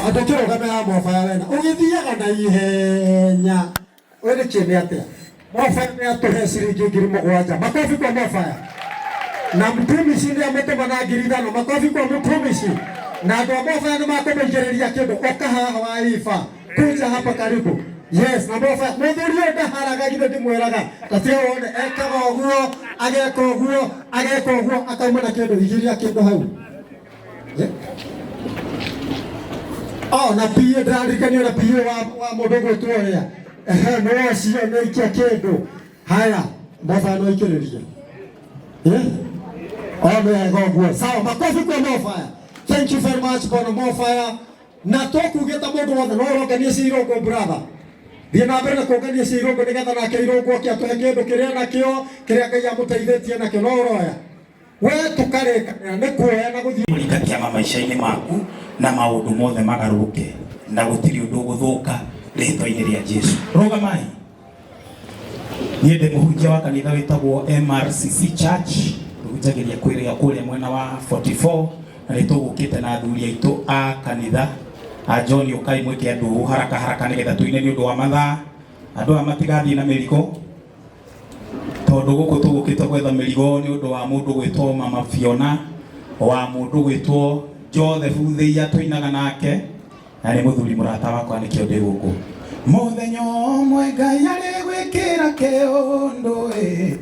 Andũ kĩrũgame ha mobaya wena ũgĩthiaga na ihenya. We nĩ kĩ nĩ atĩa? Mobaya nĩ atũhe ciringi 7,000. Makobi kwa mobaya. Na mtumishi nĩ amũtũma na 5,000. Makobi kwa mtumishi. Na andũ a mobaya nĩ makũmũigĩrĩria kĩndũ. Ũka haha wa iba. Kuja hapa karibu. Yes, na mobaya. Mũthuri ũyũ ndaharaga githĩ ndimwĩraga. Ta tiga wone ekaga ũguo, ageka ũguo, ageka ũguo, akauma na kĩndũ. Igĩria kĩndũ hau. Yeah. Oh, na PA ndĩraririkanio na PA wa mũndũ ũgwĩtwo ũrĩa. Ehe, nĩ ũcio nĩ aikia kĩndũ. Haya, Mofaya no aikĩrĩrie. Eh? Oh, nĩ wega ũguo. Sawa, makofi kwa Mofaya. Thank you very much bwana Mofaya. Na tũkugĩte mũndũ wothe no ũronganie cia irũngũ brother. Thiĩ na mbere na kũngania cia irũngũ nĩgetha nake irũngũ oke atũhe kĩndũ kĩrĩa nakĩo kĩrĩa Ngai amũteithĩtie nakĩo no ũroya. We tũkarĩkanĩra nĩ kuoya na gũthiĩ. Kũringa kĩama maica-inĩ maku na maũndũ mothe magarũrũke na gũtirĩ ũndũ ũgũthũka rĩtwa-inĩ rĩa Jesu. Rũgamai. Niĩ ndĩ mũhunjia wa kanitha wĩtagwo MRCC Church, tũhunjagĩria kũrĩa kũrĩa mwena wa 44 na nĩ tũgũkĩte na athuri aitũ a kanitha a John ũkai mwĩke andũ ũũ haraka haraka nĩgetha tũine nĩ ũndũ wa mathaa. Andũ aya matigathiĩ na mĩrigo tondũ gũkũ tũgũkĩte gwetha mĩrigo nĩ ũndũ wa mũndũ gwĩtwo Mama Fiona wa mũndũ gwĩtwo Joseph Thĩia tũinaga nake na nĩ mũthuri mũrata wakwa nĩkĩo ndĩ gũkũ. Mũthenya ũmwe Ngai arĩgwĩkĩra kĩũndũ ĩ.